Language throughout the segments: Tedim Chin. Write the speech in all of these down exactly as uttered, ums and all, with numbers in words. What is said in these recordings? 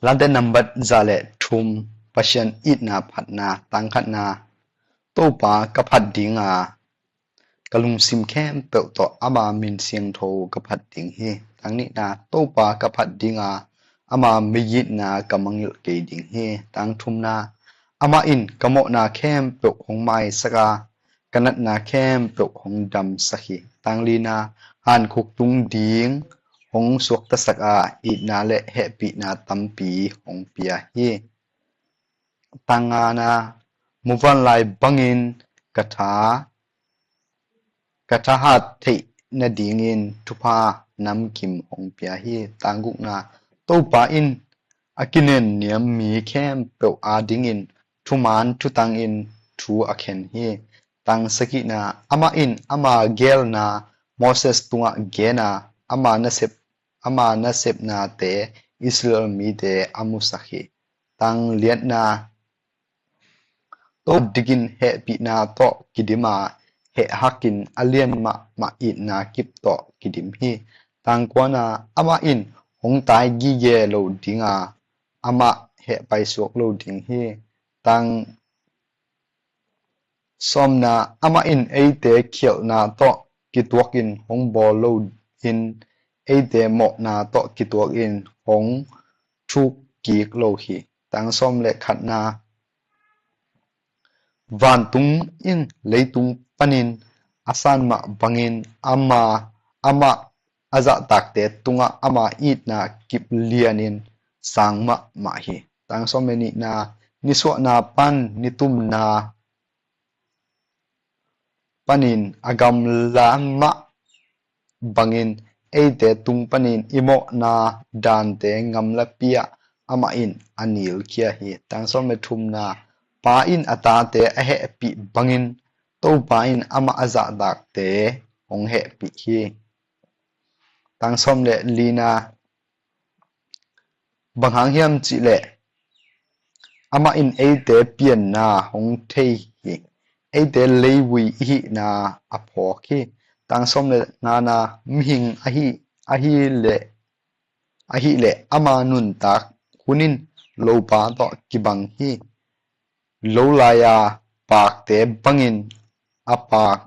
Late nambat za le thum, Pasian itna phatna. Tang khatna, Topa ka phat dinga, ka lungsim khempeuh tawh ama min siangtho ka phat ding hi. Tang nihna, Topa ka phat dinga, ama meiitna ka mangngilh kei ding hi. Tang thumna, amah in ka mawhna khempeuh hong maisak a, ka natna khempeuh hong damsak hi. Tang lina, hankhuk tung ding hong suaktasak a, itna le hehpihna tampi hong pia hi. Tang ngana, muvanlai bangin ka tha, ka thahat theih nadingin thupha namkim hong pia hi. Tang gukna, Topa in a kinenniam mi khempeuh adingin thuman thutangin thu a khen hi. Tang sagihna, amah in ama geelna Moses tungah gen a, ama nasep, ama nasepnate Israel mite a musak hi. Tang liatna, Topa dikin hehpihna tawh kidim a, heh hakin a lian mahmah itna kip tawh kidim hi. Tang kuana, amah in hong tai gige lo dinga, amah heh paisuak lo ding hi. Tang sawmna, amah in eite khialhna tawh kituakin hong bawl lo in, eite mawhna tawh kituakin hong thuk kik lo hi. Tang sawm le khatna, vantung in leitung panin a san mah bangin ama, amah a zahtakte tungah ama itna kip lianin sang mahmah hi. Tang sawm le nihna, nisuahna pan nitumna panin a gamla mah bangin eite tung panin i mawhna dante gamlapi ah amah in a nilkhia hi. Tang sawm le thumna, pa in a tate a hehpih bangin Topa in amah a zahtakte hong hehpih hi. Tang sawm le lina, bang hang hiam cihleh amah in eite pianna hong thei hi. Eite leivui i hihna a phawk hi. Tang sawm le ngana, mihing ahi, ahi le, ahi le ama nuntak hun in lopa tawh kibang hi. Lo lai-a pakte bangin a pak,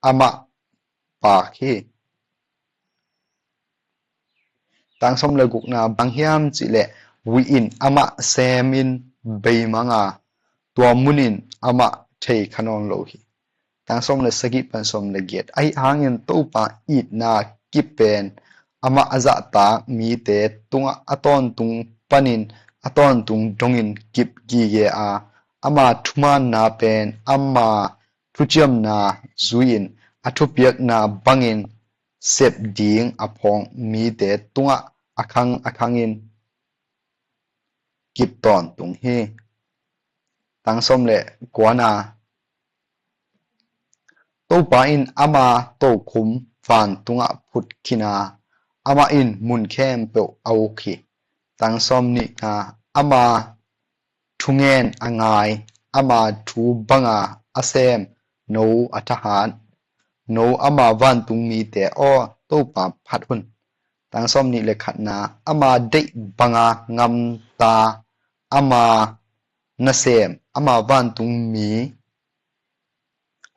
amah pak hi. Tang sawm le gukna, bang hiam cihleh vui in amah semin beimang a, tua mun in amah thei kha nawn lo hi. Tang sawm le sagih pan sawm le giat, ahi hangin Topa itna kip pen amah a zahtak mite tungah a tawntung panin a tawntung dongin kip gige a, ama thumaanna pen ama thuciamna zui-in a thupiakna bangin sep ding a phawk mite tungah a khang a khangin kip tawntung hi. Tang sawm le kuana, Topa in ama tokhum vantungah phut khin a, amah in mun khempeuh a uk hi. Tang sawm nihna, ama thungen a ngai, ama thu banga a sem no a thahat, no ama vantung mite aw, Topa phat un. Tang sawm nih le khatna, ama deih banga gamta, ama nasem, ama vantung mi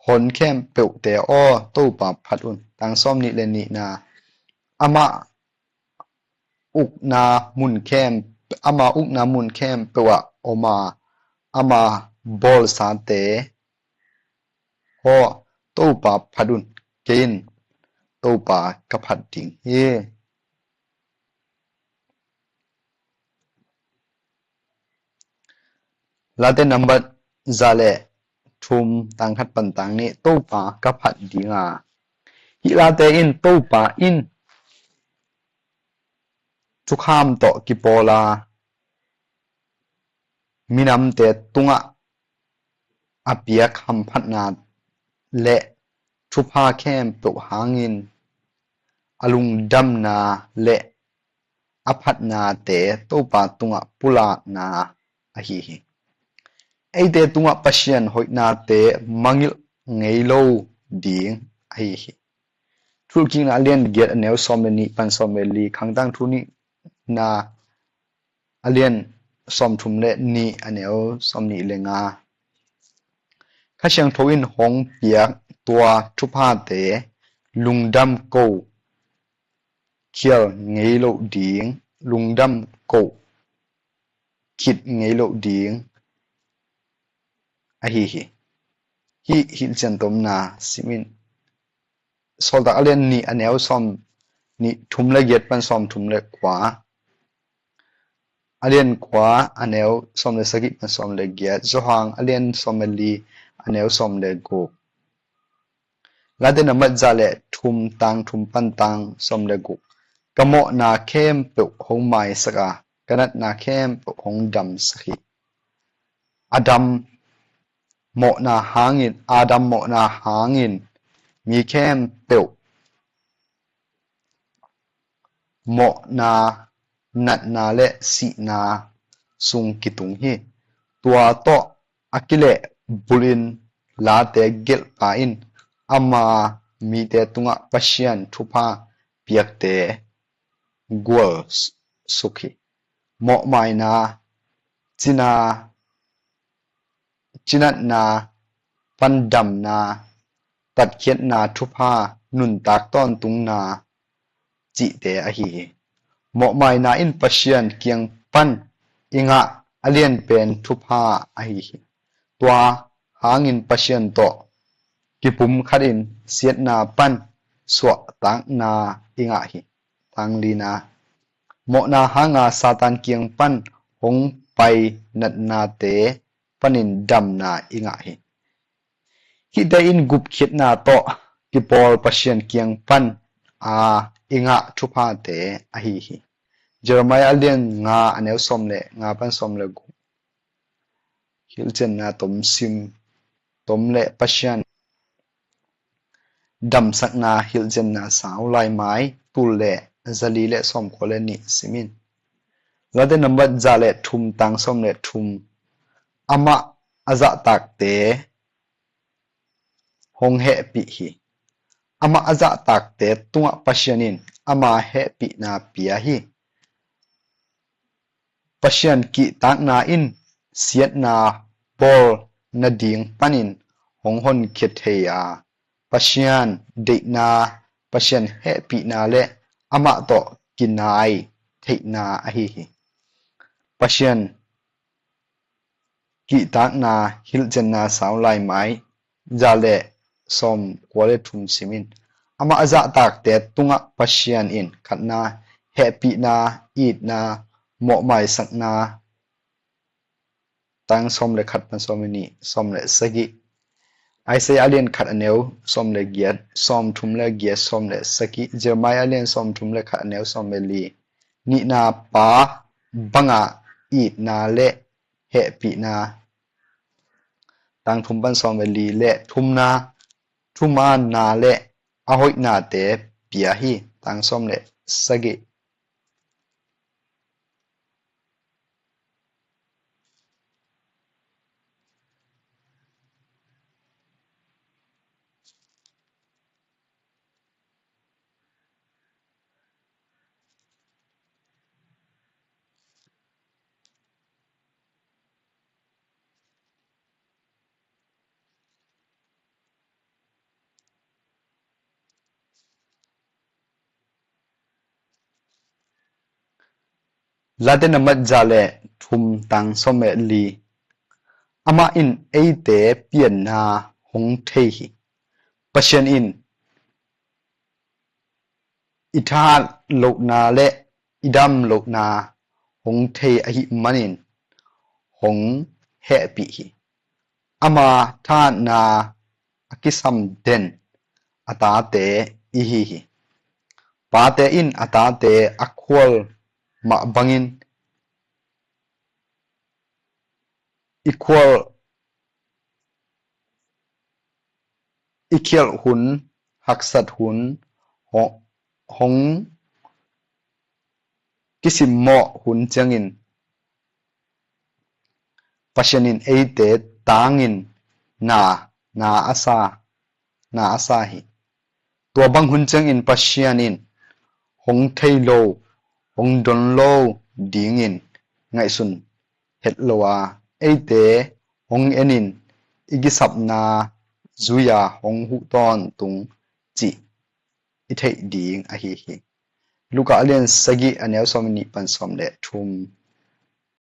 hon khempeuhte aw, Topa phat un. Tang sawm nih le nihna, ama ukna mun khem, ama ukna mun khempeuh ah om a, ama bawlsate aw, Topa phat un, kei in Topa ka phat ding hi. Late nambat za le thum, tang khat pan tang nih, Topa ka phat dinga. Hih late in Topa in thukham tawh kipawl a, minamte tungah a piak hamphatna le thupha khempeuh hangin a lungdamna le a phatnate Topa tungah pulakna ahi hi. Eite tungah Pasian hoihnate mangngilh ngei lo ding ahi hi. Thulkikna a lian giat a neu sawm le nih pan sawm le li, khangtang thu nihna, a lian sawmthum le nih, a neu sawmnih le nga. Kha Siangtho in hong piak tua thuphate lungdam ko khial ngei loh ding, lungdam ko khit ngei loh ding ahi hi. Hih hilhcian tomna sim in. Sawltak a lian nih, a neu sawmnih, thum le giat pan sawmthum le kua. A lian kua, a neu sawm le sagih pan sawm le giat. Johan a lian sawm le li, a neu sawm le guk. Late nambat za le thum, tang thum pan tang sawm le guk. Ka mawhna khempeuh hong maisak a, ka natna khempeuh hong damsak hi. Adam mawhna hangin, Adam mawhna hangin mi khempeuh mawhna, natna le sihna sung kitung hi. Tua tawh a kileh bulhin late gelhpa in ama mite tungah Pasian thupha piakte gual suk hi. Mawhmaina, cina, cinatna, pandamna, tatkhiatna thupha, nuntak tawntungna cihte ahi hi. Mawhmaina in Pasian kiang pan i ngah a lianpen thupha ahi hi. Tua hangin Pasian tawh kipumkhatin siatna pan suahtakna i ngah hi. Tanglina, mawhna hanga Satan kiang pan hong pai natnate panin damna i ngah hi. Hihte in gupkhiatna tawh kipawl Pasian kiang pan a i ngah thuphate ahi hi. Jeremiah a lian nga, a neu sawm le nga pan sawm le guk. Hilhcianna tom sim, tom le Pasian damsakna hilhcianna sau laimai, tul le zali le sawmkua le nih sim in. Late nambat za le thum, tang sawm le thum. Amah a zahtakte hong hehpih hi. Amah a zahtakte tungah Pasian in ama hehpihna pia hi. Pasian kihtakna in siatna bawl nading panin hong honkhia thei a, Pasian deihna, Pasian hehpihna le amah tawh kinai theihna ahi hi. Pasian kihtakna hilhcianna sau laimai, za le sawmkua le thum sim in. Amah a zahtakte tungah Pasian in khatna, hehpihna, itna, mawhmaisakna, tang sawm le khat pan sawm le nih, sawm le sagih. Isaiah a lian khat, a neu sawm le giat, sawmthum le giat, sawm le sagih. Jeremiah a lian sawmthum le khat, a neu sawm le li. Nihna pa banga itna le hehpihna, tang thum pan sawm le li, le thumna, thumaanna le a hoihnate pia hi, tang sawm le sagih. Late nambat za le thum, tang sawm le li. Amah in eite pianna hong thei hi. Pasian in i thahat lohna le i dam lohna hong thei ahih manin hong hehpih hi. Ama thahatna a kisam den a tate i hi hi. Pate in a tate a khual mah bangin i khual, i khialh hun, haksat hun, ho-, hong kisimmawh hun ciangin Pasian in eite tangin na, na a sa, na a sa hi. Tua bang hun ciangin Pasian in hong thei lo, hong don lo dingin ngaihsun het lo a, eite hong enin i kisapna zui-a hong huh tawntung cih i theih ding ahi hi. Luka a lian sagih a neu sawm nih pan sawm le thum.